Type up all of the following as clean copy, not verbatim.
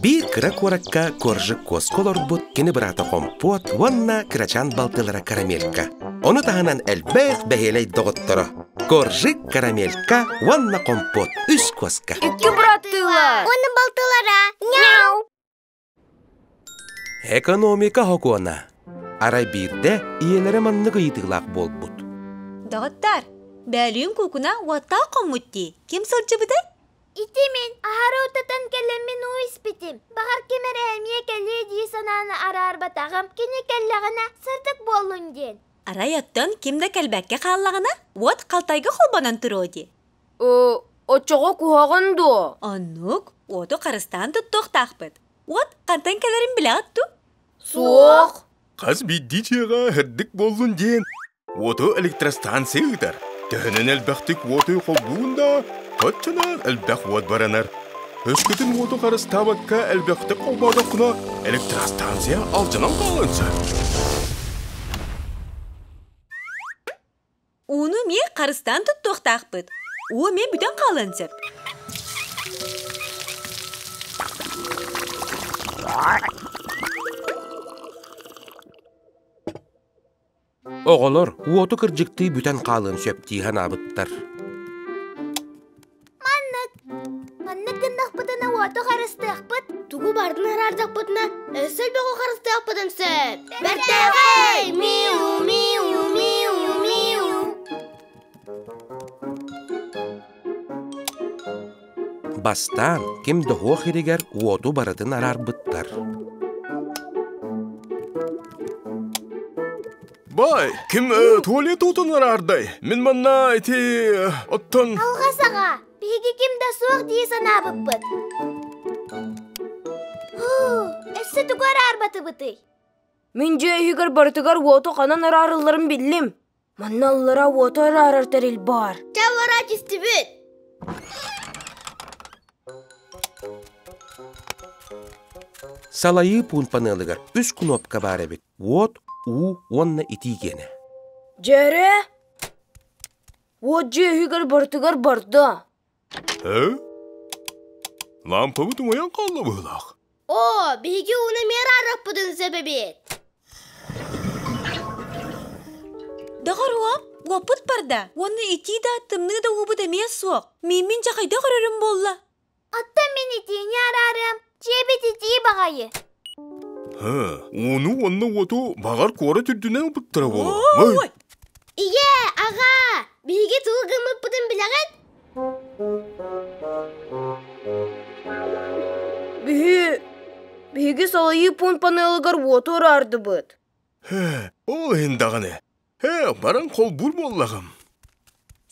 Биир кыра куоракка Коржик куоска олорбут кини быраата Хомпуот уонна кырачаан балтылара Карамелька. Ону таһынан элбэх бэһиэлэй доҕотторо Коржик, Карамелька уонна Хомпуот үс куоска. Икки быраттыылар. Уонна балтылара. Няу! Экономика хокуона. Арай биирдэ ийэлэрэ маннык ыйытыылаах буолбут. Доҕоттор, бөөлүүн куукуна уоттаах хоммут дии. Ким сылдьыбытай? Ити мин аһары утатан кэлэммин уу испитим. Баҕар ким эрэ эмиэ кэлиэ дии санааны араарбатаҕым. Кини кэллэҕинэ сырдык буоллун диэн. Арай оттон ким да кэлбэккэ хааллаҕына, уот халтайга холбонон туруо дии. Оччоҕо куһаҕан дуо? Оннук, уоту харыстаан туттуохтаахпыт. Уот хантан кэлэрин билэҕит дуу? Суох. Хас биирдии дьиэҕэ сырдык буоллун диэн уоту электростанция ыытар. Төһөнөн элбэхтик уоту холбуун да, оччонон элбэх уот баранар. Өскөтүн уоту харыстаабакка элбэхтик холбоотоххуна, электростанция алдьанан хаалыан сөп. Ууну эмиэ харыстаан туттуохтаахпыт. Уу эмиэ бүтэн хаалыан сөп. Оҕолор уоту кырдьыктыы бүтэн хаалыан сөп дии санаабыттар. Маннык. Маннык гыннахпытына уоту харыстыахпыт. Тугу бардын араардахпытына өссө элбэҕи харыстыахпытын сөп. Бэртээхэй! Миу, миу, миу, миу. Бастаан ким доһуох иригэр уоту барытын араарбыттар. Бай, ким туалет уутун араардай? Мин манна ити оттон... Алҕас аҕа, биһиги ким да суох дии санаабыппыт. Өссө тугу араарбатыбытый? Мин дьиэ иһигэр барытыгар уоту ханан араарылларын биллим. Манна аллара уоту араарар тэрил баар. Чаллара түстүбүт. Салайыы пуун панелыгар үс кнопка баар эбит. Уот, уу уонна итии гиэнэ. Дьэрэ! Уот дьиэ иһигэр барытыгар барда. Э? Лампабыт умайан хаалла быһыылаах. Оо, биһиги ууну эмиэ араарыахпытын сөп эбит. Доҕоруом, уоппут барда. Уонна итии да, тымныы да уубут эмиэ суох. Мииммин дьэ хайдах өрөрүм буолла? Оттон мин итиини араарыам, дьиэбит итии баҕайы. Һы, ууну уонна уоту баҕар куорат үрдүнэн ылбыттара буолуо. Ой! Ийээ, аҕаа, биһиги тугу гыммыппытын билэҕит? Биһи... биһиги салайыы пуун панелыгар уоту араардыбыт. Һэ, ол иһин даҕаны. Һэ, баран холбуур буоллаҕым.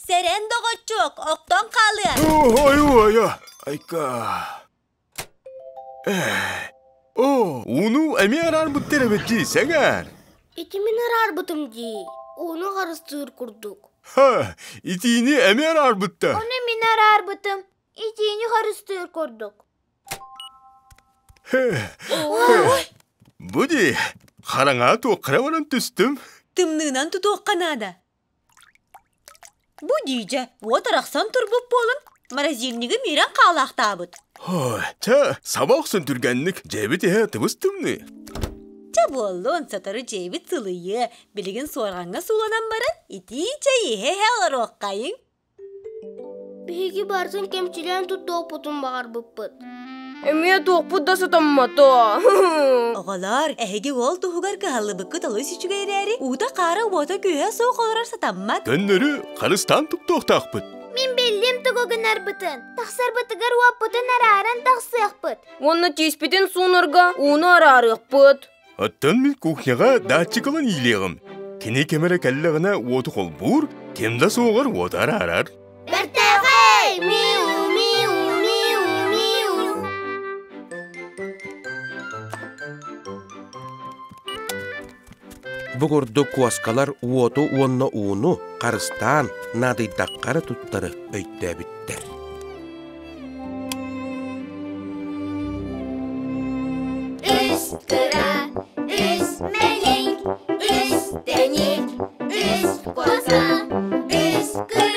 Сэрэн доҕоччуок, охтон хаалыа. Ой, ой, айка. О, ууну эмиэ араарбыттар эбит дии, сэҥээр. Ити мин араарбытым дии. Ууну харыстыыр курдук. Ха, итиини эмиэ араарбыттар. Ону мин араарбытым. Итиини харыстыыр курдук. Бу дии, хараҥа туоххара баран түстүм. Тымныынан тутуохха наада. Бу дии уот арахсан турбут буолан, морозильнигы миирэн хаалаахтаабыт. Ой, чэ, саба охсон түргэнник, дьэбит иһэ тыбыс тымныы. Чэ буоллун, сотору дьиэбит сылыйыа, билигин суорҕаҥҥа сууланан баран, итии чэй иһэ-иһэ олоруоххайыҥ. Биһиги барытын кэмчилээн туттуохпутун баҕарбыппыт. Эмиэ туохпут да сатаммата. Оҕолор, эһиги уол туһугар кыһаллыбыккыт олус үчүгэй эрээри, уута-хаара уота-күүһэ суох олорор сатаммат. Көннөрү харыстаан туттуохтаахпыт. Мин биллим тугу гынарбытын. Тахсарбытыгар уоппутун арааран тахсыахпыт. Уонна тииспитин суунарга ууну араарыахпыт. Оттон мин кухняҕа датчик ылан иилиэҕим. Кини ким эрэ кэллэҕинэ уоту холбуур, ким да суоҕар уоту араарар. Бэртээхэй! Миу, миу, миу, миу. Бу курдук куоскалар уоту уонна ууну харыстаан наадыйдахха эрэ туттары өйдөөбүттэр. Үс кыра, үс мэник, үс тэник, үс коза, үс кыр.